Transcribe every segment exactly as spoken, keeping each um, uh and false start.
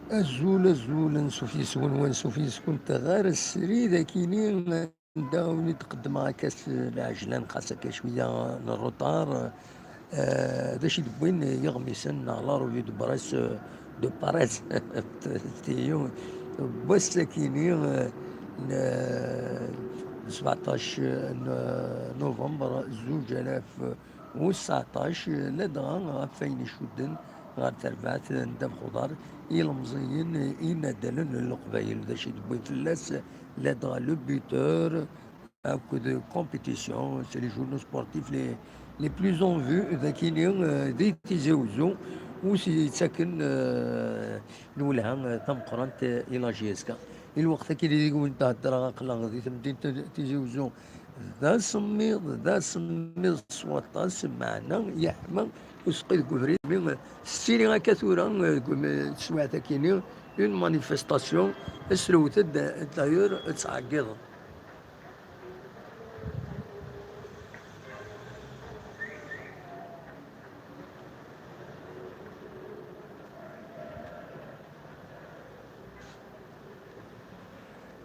Azul, azul, ansuf yes-wen, wansuf yes-kent ɣer srid akini, anda wen-id-qeddmeɣ akka s lɛejlan, xas akka cwiya n rruṭar. Eh, d acu i d-wwin yiɣmisen neɣ la revue de presse, de presse, n wass-akini, eh, n, eh, sebɛeṭṭac n november zuǧ alaf u tseɛṭac, ladɣa ɣef wayen icudden ɣer terbaɛt n ddabex uḍar, ilemẓiyen, inaddalen n Leqbayel, d acu i d-wwin fell-as, ladɣa le buteur, akked compétition, c'est les journaux sportifs les, les plus en vue, d akini, eh, di Tizi Uzzu, u s-yettaken, eh, lwelha, eh, tameqqrant, eh, i la J S K. I lweqt akini deg wen-d-heddreɣ, aql-aɣ di temdint n Tizi Uzzu, d asemmiḍ, d asemmiḍ s waṭas, meɛna yeḥma useqqi deg ubrid. Mi, eh, tettili akka tura, eh, deg um-, teswiɛt akini, une manifestation, slewt-d, eh, d'ailleurs, ttɛeggiḍen.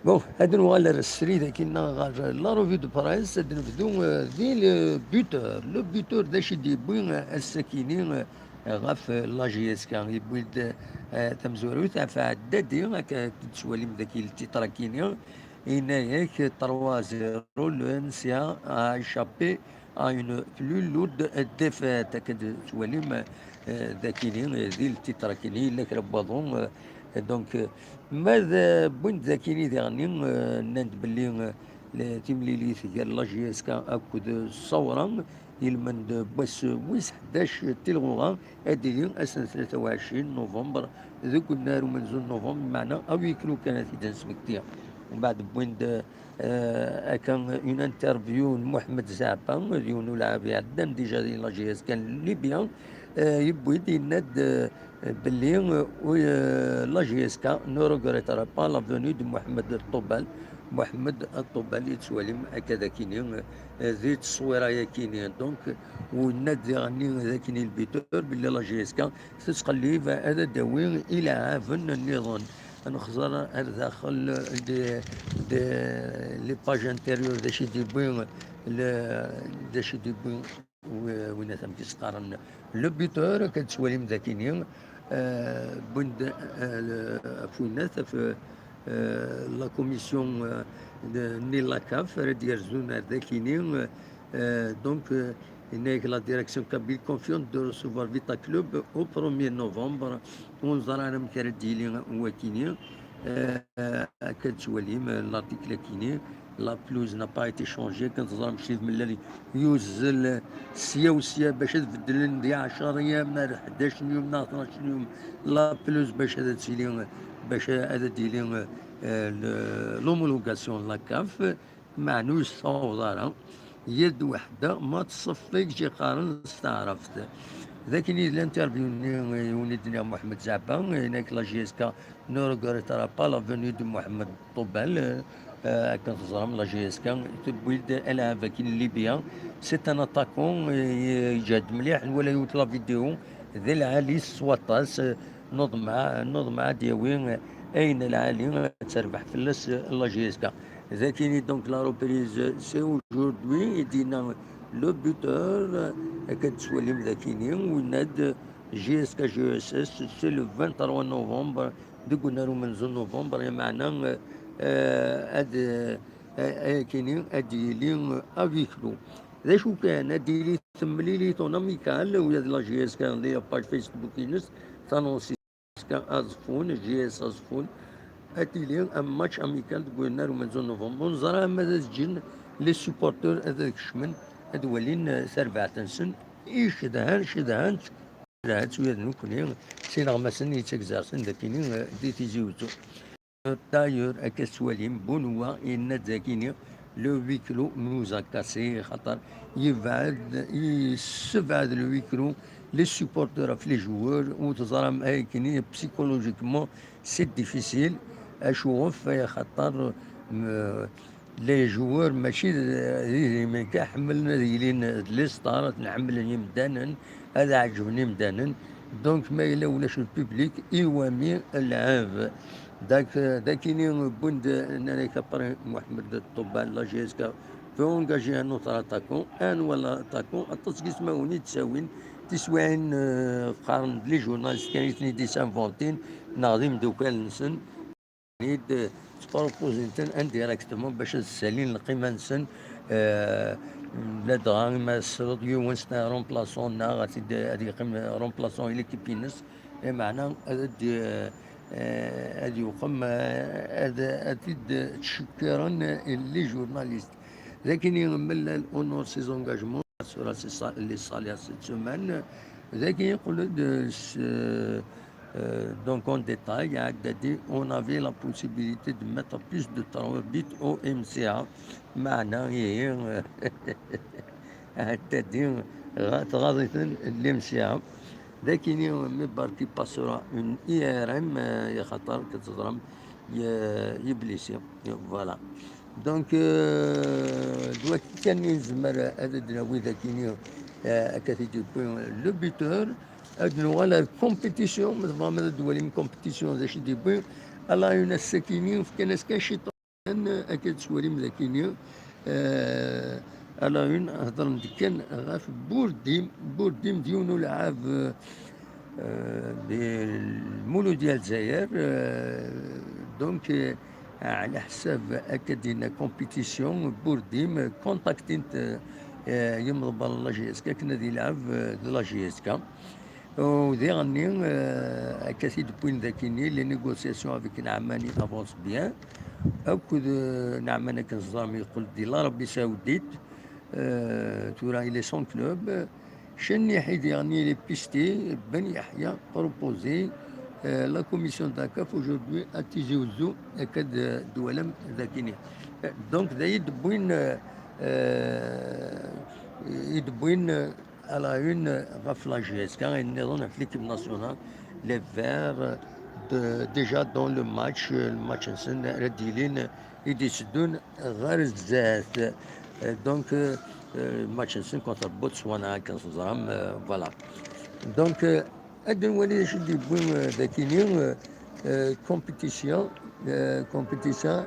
Bon, ad nuɣal ar srid akina ɣer la revue de presse, ad nebdu, eh, di le buteur. Le buteur d acu i d-yewwi, eh, ass-akini, eh, ɣef, eh, la J S K. Yewwi-d, eh, tamezwarut ɣef Ɛeddadi, akka tettwalim daki le titre akini. Yenna-yak trois zéro, le N C A a échappé à une plus lourde défaite. Akka d-tettwalim, eh, d akini, eh, di le titre akini, yella kra n waḍu, eh, donc, eh, ma d, eh, wwin-d d akini diɣenni, eh, nnan-d belli, eh, le-, timlilit gar la J S K akked Ṣṣawra, ilmend n wass wis ḥdac tilɣuɣa, ad d-tili ass n tlata u ɛecrin november deg unnar umenzu n november, meɛna à huis clos kan ad t-id-nesmekti. Umbeɛd wwin-d, eh, akka une interview n Muḥemmed Zeɛba, d yiwen n ulɛab iɛeddan déjà di la J S K n Libya, eh, yewwi-d, yenna-d, eh, belli, eh, la J S K ne regrettera pas la venue de Mohamed Toubal. Mohamed Toubal yettwalim akka d akini, eh, di tteswira yakini. Donc, winna d diɣenni d akini le buteur, belli la J S K tettqellib ad d-tawi ilaɛaben nniḍen. Nexẓer ar daxel de, de, les pages intérieures, d acu i d-yewwi, le, d acu i d-yewwi wi-, winat amek i s-qqaren, le buteur, akka d-tettwalim d akini, eh, wwin-d, eh, le-, ɣef winat, ɣef, eh, la commission, eh, de, n la CAF, ara d-yerzun ar d akini, eh, donc, eh, yenna-yak la direction kabyle confiante de recevoir Vita Club au premier novembre, ur neẓri ara amek ara d-yili wakini, eh, akka d-tettwalim, eh, l'article akini. La pelouse n'a pas été changée, kan teẓram Crif Mellal yuzzel sya u sya bac ad beddlen di ɛecra yyam ar ḥdac n yum neɣ tnac n yum la pelouse bac ad tili, bac ad d-tili, eh, le-, l'homologation n la CAF. Meɛna ur yessaweḍ ara. Yir d weḥda ma tṣeffi deg iqaren s taɛrabt. D akken i d l'interview-nni i wen-id-nniɣ Muḥemmed Zeɛba, yenna-k la J S K ne regrettera pas la venue de Mohamed Toubal, eh, akken teẓram, la J S K tewwi-d alɛab akin n Libya. C'est un attaquant, eh, yeǧhed mliḥ, nwala yiwet la vidéo, d lɛali s waṭas, eh, nuḍmeɛ, nuḍmeɛ ad d-yawi, eh, ayen lɛali, eh, ad terbeḥ fell-as, eh, la J S K. D akini, donc, la reprise, c'est aujourd'hui, i d-yenna le buteur, eh, akka d-tettwalim d akini, winna-d J S K G S S, c'est le vingt-trois novembre, deg unnar umenzu n november, lameɛna, eh, ad, eh, akini ad d-yili, eh, à huis clos. D acu kan, ad d-yili temlilit en amical, ula d la J S K di la page Facebook-ines, tanonsi Aẓeffun, J S Aẓeffun, ad d-yili un match amical deg unnar umenzu n november. Ur neẓri ama ad ǧǧen les supporters ad kecmen, ad walin, eh, tarbaɛt-nsen. I cedhan, cedhan-tt, cedhan-tt ula d nekkni, s ineɣmasen yettagzarsen d akini, eh, di Tizi Uzzu. D'ailleurs, akka tettwalim, Benoît yenna-d d akini, le huis clos nous a cassé, xaṭer yebɛed, yessebɛed le huis clos les supporters ɣef les joueurs, u teẓram akini psychologiquement c'est difficile, acuɣef, xaṭer, mm, les joueurs mačči d, d idrimen kan, ḥemmlen ad ilin d les stars, ad ten-ḥemmlen yimdanen, ad ɛeǧben imdanen. Donc, ma yella ulac le public, iwami lɛeb? Dak, dakini wwin-d, nnan-ak après Mohamed Ṭṭuban, la J S K peut engager un autre attaquant, un wala attaquant, aṭas n yismawen i d-ttawin, tiswiɛin, euh, qqaren-d les journalistes kan i ten-id-issinventin, neɣ d imdukal-nsen. Id ttpropozin-ten indirectement bac ad ssalin lqima-nsen, euh, ladɣa ma tesleḍ yiwen s remplaçant neɣ ad t-id-, ad yeqqim remplaçant i l'équipe-ines, lameɛna ad, ad, euh, ad yuqem, euh, ad, ad t-id-ttcekkiren les journalistes. Dakini mlal honore ses engagements sur les sa-, les salaires cette semaine. Dagi yeqqel-d s, euh, donc en détail, iɛedda-d, on avait la possibilité de mettre plus de trois buts au M C A. Meɛna, ihi, iɛedda-d, tɣaḍ-iten l'M C A. Dakini, Mebarki passera une I R M, euh, i xaṭer, ad teẓrem, ye, yeblisi. Voilà. Donc, euh, d wagi kan i nezmer ad d-nawi dakini, euh, akka t-id-yewwi le buteur. Ad nuɣal ar compétition, ma tebɣam ad d-twalim compétition d acu i d-yewwi. Ala une ass-akini, fkan-as kan ciṭan, akka tettwalim dakini. Euh, ala une, hedren-d kan ɣef Bourdim, Bourdim d yiwen ulɛab, euh, euh, di Lmuludya Lezzayer, euh, donc, euh, ɛla ḥsab akka d-yenna compétition, Bourdim, contactin-t, euh, yimḍebbren n la J S K akken ad yelɛeb, euh, d la J S K. U diɣenni, euh, akka t-id-wwin dakini, les négociations avec Naɛmani avancent bien. Akked, euh, Naɛman akken teẓram yeqqel-d di l'Arabie Saoudite. Euh, tura il est sans club. Cenniḥi diɣenni il est pisté. Ben Yahya proposé. Euh, la commission de la CAF aujourd'hui à Tizi Ouzou, akka d-, d-twalam dakini. Euh, donc, d ayen i d-wwin, euh, euh, i d-wwin, euh, à la une ɣef la J S K, ayen nniḍen ɣef l'équipe nationale, les Verts, euh, de, déjà dans le match, euh, le match-nsen, ara d-yilin, i d-itteddun ɣer zdat. Euh, donc, euh, euh, match-nsen contre Botswana, akken teẓram, euh, voilà. Donc, euh, ad nwali d acu i d-yewwi, euh, dakini, euh, euh, compétition, euh, compétition,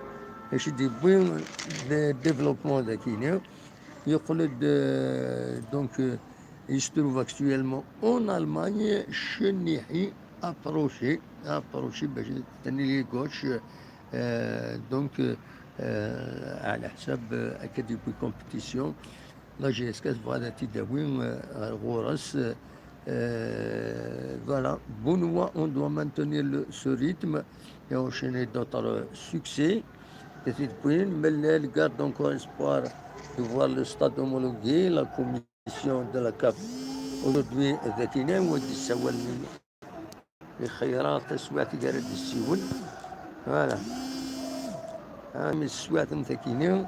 d acu i d-yewwi, euh, développement dakini. Yeqqel-d, euh, donc, euh, il se trouve actuellement en Allemagne, Cenniḥi, approché, approché, bac tenni les gauche, euh, donc, euh, euh, ɛla ḥsab, euh, akka d-yewwi compétition, la J S K tebɣa ad t-id-tawi, euh, ɣer ɣur-s, euh, voilà, Benoît, on doit maintenir le, ce rythme et enchaîner d'autres succès. Et puis, Mellel garde encore espoir de voir le stade homologué, la commission de la CAF. Aujourd'hui, dakini, wa d-yessawalen i xayra taswiɛt i ara d-yessiwel. Voilà. Ah, mi teswiɛt am takini.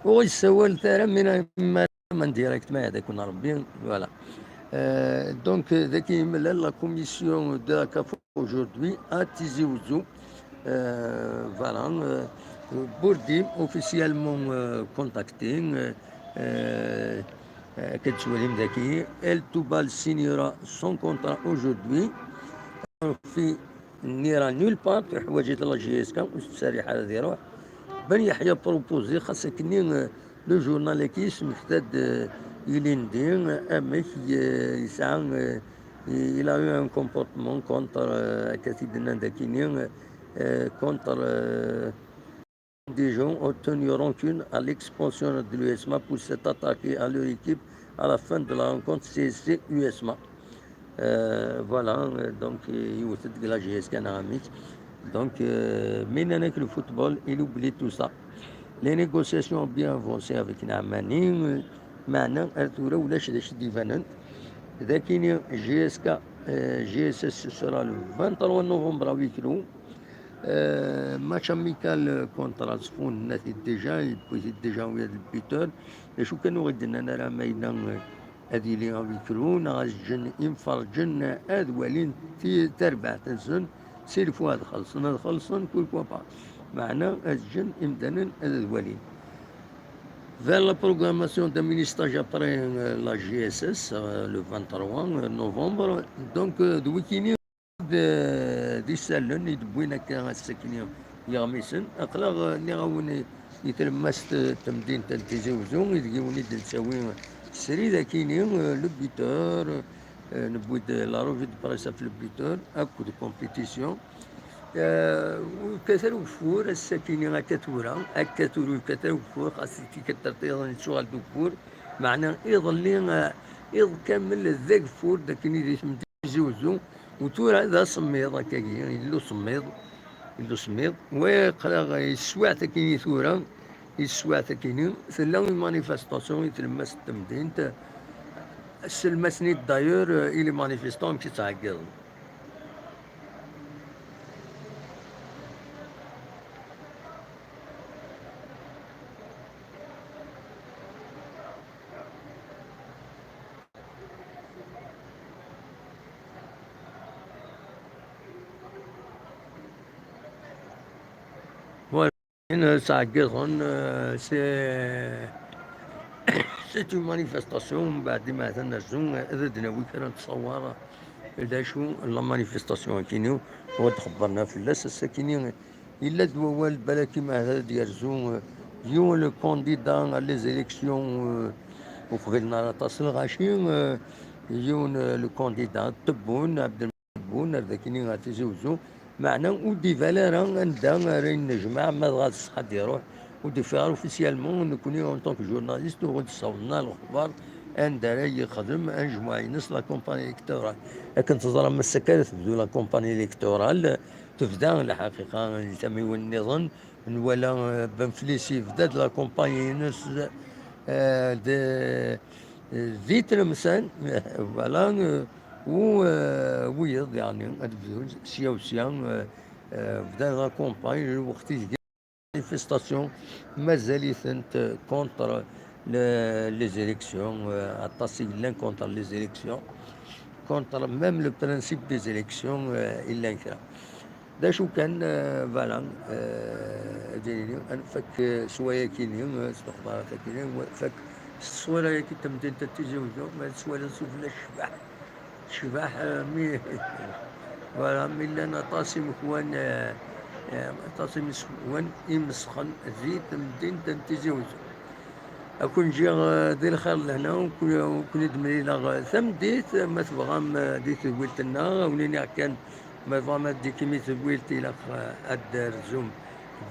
Ur yessawal ara, mi na-, ma, ma direct, ma yehda-ken Rebbi. Voilà. Euh, donc, euh, daki Mellel, la commission de la CAF aujourd'hui à Tizi Ouzou. Euh, voilà. Euh, Bourdim officiellement, euh, contacté. Euh, euh, euh, كتسواليم ذكي. El Toubal signera son contrat aujourd'hui. في نيران nulle part, تحواجت la J S K وتسريح هذا يروح. بن يحيى proposé خاصك ني، آه، le journal كيس محتاج، آه، يليندي، آه، أمك، آه، يسعى، آه، il a eu un comportement contre, آه، كثير من ذاكيني، آه، contre, آه، des gens ont tenu rancune à l'expansion de l'U S M A pour s'être attaqué à leur équipe à la fin de la rencontre C S C U S M A. Euh, voilà, euh, donc, euh, yiwet-d deg la J S K neɣ amek. Donc, euh, mais nnan-ak le football, il oublie tout ça. Les négociations ont bien avancé avec Naamani, euh, meɛna ar tura ulac d acu d-ibanen. Dakini J S K, euh, J S S, ce sera le vingt-trois novembre à huis clos. Euh, match amical, euh, contre Asfun, nnan-t-id déjà, yewwi-t-id déjà, il y a le buteur. D acu kan ur ɣ-d-nnan ara ma yella, euh, ad yili à huis clos, neɣ ad ǧǧen imferǧen ad walin ti-, tarbaɛt-nsen, s'il faut ad xellṣen, ad xellṣen, pourquoi pas. Meɛna ad ǧǧen imdanen ad, ad walin. Vers la programmation d'un mini-stage après, euh, la G S S, euh, le vingt-trois novembre. Donc, euh, d wikini d, d isallen i d-wwin akka ass-akini iɣmisen. Aql-aɣ, euh, nniɣ-awen i, i tlemmast, euh, n temdint n Tizi Uzzu, i deg-wen i d-nettawi srid akini, euh, le buteur, euh, newwi-d la revue de presse ɣef le buteur, akked compétition. Eh, ur yekkat ara ugeffur ass-akini akka tura, akka tura ur yekkat ara ugeffur, xas i tikkelt tiḍen yettuɣal d ugeffur, meɛna iḍelli, eh, iḍ kamel d ageffur, d akken i di temdint Tizi Uzzu, u tura d asemmiḍ akkagi, yella usemmiḍ, yella usemmiḍ, wa aql-aɣ i teswiɛt akini tura, i teswiɛt akini, tella une manifestation i tlemmast n temdint, s tlemmast-nni d'ailleurs, eh, i les manifestants amek i ttɛeggiḍen. Voilà. Ttɛeggiḍen, euh, c'est, c'est une manifestation, mbeɛd ma atan rzu, ad d-nawi kra n ttṣawar d acu n la manifestation akini, u ad xebbren fell-as. Ass-akini, yella-d wawal balak ma ad d-yerzu, euh, yiwen le candidat à les élections, euh, uqbel n ara aṭas n lɣaci, euh, yiwen, euh, le candidat Tebboune, Abdel Tebboune, ar d akini ɣer Tizi Uzzu, meɛna ur d-iban ara anda ara yennejmaɛ, ma dɣa d ṣṣeḥ ad iruḥ, ur d-ifiɣ ara officiellement, nekkni en tant que journaliste ur d-ssawḍen ara lexbar anda ara yexdem anejmuɛ-ines la campagne électorale. Akken teẓram, ass-agi ara tebdu la campagne électorale, tebda lḥaqiqa di tamiwin nniḍen, nwala, euh, Ben Flissi yebda-d la campagne-ines, euh, de, euh, di Tlemsan, voilà, euh, u, euh, wiyeḍ, yeɛni, ad bdun sya u sya, euh, euh, bdan la campagne, lweqt ideg manifestation mazal-itent, euh, contre le, les élections, euh, aṭas i yellan contre les élections, contre même le principe des élections, euh, i llan kra. D acu kan, euh, voilà, euh, ad nini, ad nfak, euh, s wayakini, euh, s lexbarat-akini, nfak s tteswira-yaki n temdint n Tizi Uzzu, ma tettwaliḍ sufella tecbeḥ, tecbeḥ, euh, mi, voilà, mi llan aṭas imekwan, euh, euh, aṭas imeswan imesxen di temdint n Tizi Uzzu. Ad ken-ǧǧiɣ, eh, di lxir d lehna, u ken-, u ken-id-mlileɣ, eh, tameddit, eh, ma tebɣam, eh, di tedwilt-nneɣ, ad wen-iniɣ kan, ma tebɣam ad d-tikim i tedwilt, ilaq, eh, ad d-terzum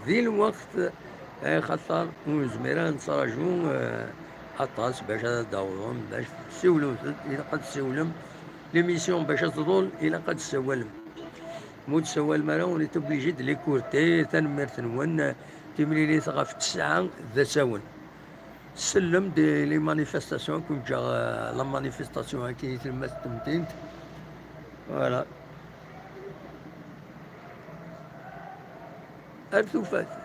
di lweqt, eh, axaṭer ur nezmir ara ad nettraǧu, eh, aṭas bac ad d-awḍem, bac tessiwlem, ilaq ad tessiwlem. L'émission bac ad tḍul, ilaq ad tessawalem. Ma ur tessawalem ara, on est obligé de l'écouter. Tanemmirt-nwen, timlilit ɣef ttesɛa d asawen. Sellem-d i les manifestations, ad ken-ǧǧeɣ, eh, la manifestation-agi i tlemmast n temdint. Voilà. Ar tufat.